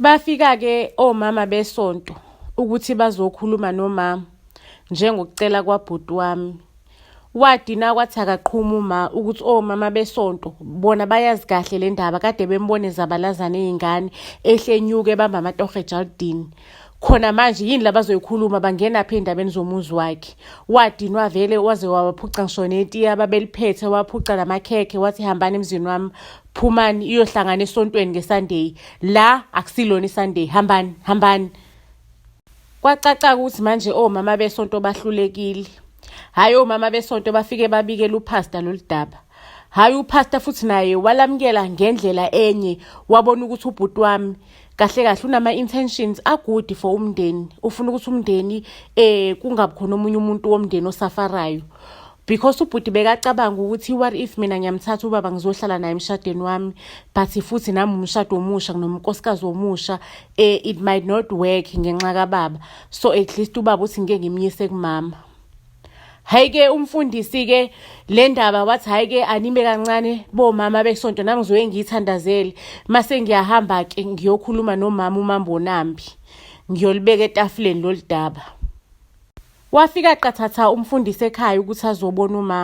Bafika-ke omama besonto ukuthi bazokhuluma nomama njengokucela kwabhuti wami. Wadina kwathi akaqhuma uma ukuthi omama besonto bona bayazi kahle le ndaba kade bembone ezabalazana ey'ngane ehle enyuke ebamba amatoho ejalidini. Khona manje yini labazoyikhuluma bangenaphi ey'ndabeni zomuzi wakhe. Wadinwa vele waze wabaphuca ngisho netiye ababeliphethe waphuca namakhekhe wathi hambani emzini wami phumani iyohlangana esontweni ngesunday la akusilona isunday hambani hambani kwacaca ukuthi manje omama besonto bahlulekile hhayi omama besonto bafike babikela uphasta lolu daba hhayi uphasta futhi naye walamukela ngendlela enye wabona ukuthi ubhuti wami kahle kahle unama-intentions agood for umndeni ufuna ukuthi umndeni eh kungabi khona omunye umuntu womndeni osafarayo because ubhuti bekacabanga ukuthi what if mina ngiyamthatha ubaba ngizohlala naye emshadweni wami but futhi nami umshado omusha nginomnkosikazi omusha eh it might not work ngenxa kababa so at least ubaba uthi ngeke ngimyise kumama hayi ke umfundisi ke le ndaba wathi hayi ke anime kancane bomama besonto nami ngizoye ngiyithandazele mase ngiyahamba ke ngiyokhuluma nomama umambonambi ngiyolibeka etafuleni lolu daba Wafika qathatha umfundisi ekhaya ukuthi azobona uma.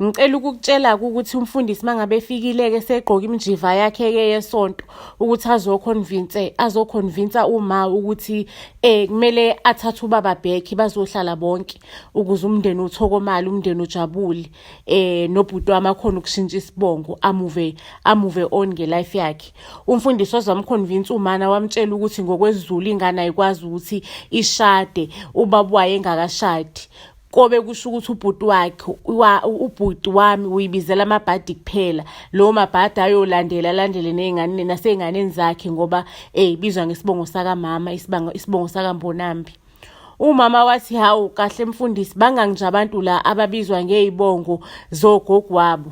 Ngicela ukukutshela ukuthi umfundisi mangabe efikile-ke segqoke imjiva yakhe-ke yesonto ukuthi azoconvince azoconvince uma ukuthi eh kumele athathe ubaba back bazohlala bonke ukuze umndeni uthokomale umndeni ujabule eh nobhuti wami akhona ukushintsha isibongo amuve amuve on ngelife yakhe umfundisi waze wamconvince umana wamtshela ukuthi ngokwesiZulu ingane ayikwazi ukuthi ishade ubaba wayo engakashadi kobe kusho ukuthi ubhuti wakhe ubhuti wami uyibizela amabhadi kuphela lowo mabhadi ayolandela alandele ney'ngane nasey'nganeni zakhe ngoba ibizwa ngesibongo sakamama isibongo sakambonambi Umama wathi hawu kahle mfundisi bangaki nje abantu la ababizwa ngey'bongo zogogo wabo.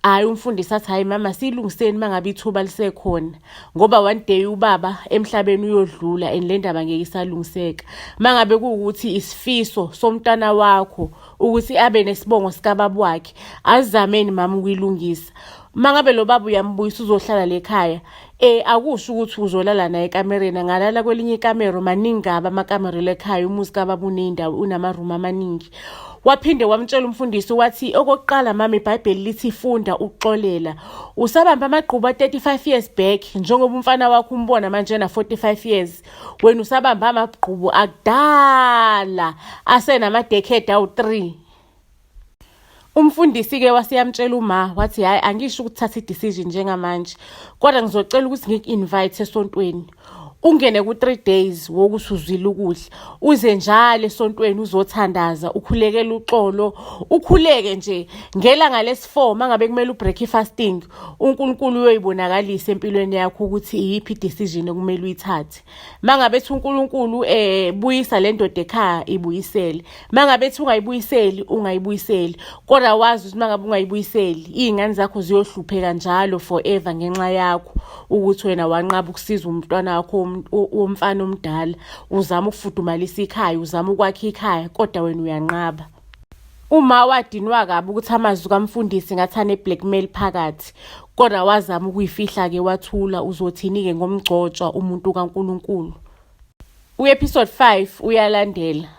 Hhayi umfundisi athi hhayi mama siyilungiseni uma ngabe ithuba lisekhona ngoba one day ubaba emhlabeni uyodlula and le ndaba ngeke isalungiseka. Uma ngabe kuwukuthi isifiso somntwana wakho ukuthi abe nesibongo sikababa wakhe azameni mama ukuyilungisa. Uma ngabe lo baba uyambuyisa uzohlala le khaya Eh akusho ukuthi uzolala naye ekamereni angalala kwelinye ikamero maningi kabi amakamero lekhaya umuzi kababa uneyindawo unamarumu amaningi waphinde wamtshela umfundisi wathi okokuqala mama ibhayibheli lithi funda ukuxolela usabamba amagqubu a-35 years back njengoba umfana wakho umbona manje na-45 years wena usabamba amagqubu akudala asenama-decade awu-3 Umfundisi-ke waseyamtshela uma wathi hhayi angisho ukuthatha i-decision njengamanje kodwa ngizocela ukuthi ngiku-invite esontweni ungene ku-three days wokuthi uzwile ukudla uze njalo esontweni uzothandaza ukhulekele uxolo ukhuleke nje ngelanga lesi-four uma ngabe kumele ubreak i-fasting unkulunkulu uyoyibonakalisa empilweni yakho ukuthi iyiphi i-decision okumele uyithathe mangabe ethi uNkulunkulu eh buyisa le ndoda ekhaya ibuyisele mangabe ethi ungayibuyiseli ungayibuyiseli kodwa wazi ukuthi mangabe ungayibuyiseli iy'ngane zakho ziyohlupheka njalo forever ngenxa yakho ukuthi wena wanqaba ukusiza umntwana wakho womfana omdala uzama ukufudumalisa ikhaya uzama ukwakha ikhaya kodwa wena uyanqaba Uma wadinwa kabi ukuthi amazwi kamfundisi ngathi ane-blackmail phakathi kodwa wazama ukuyifihla-ke wathula uzothini-ke ngomgcotshwa umuntu kaNkulunkulu. U-episode 5 uyalandela.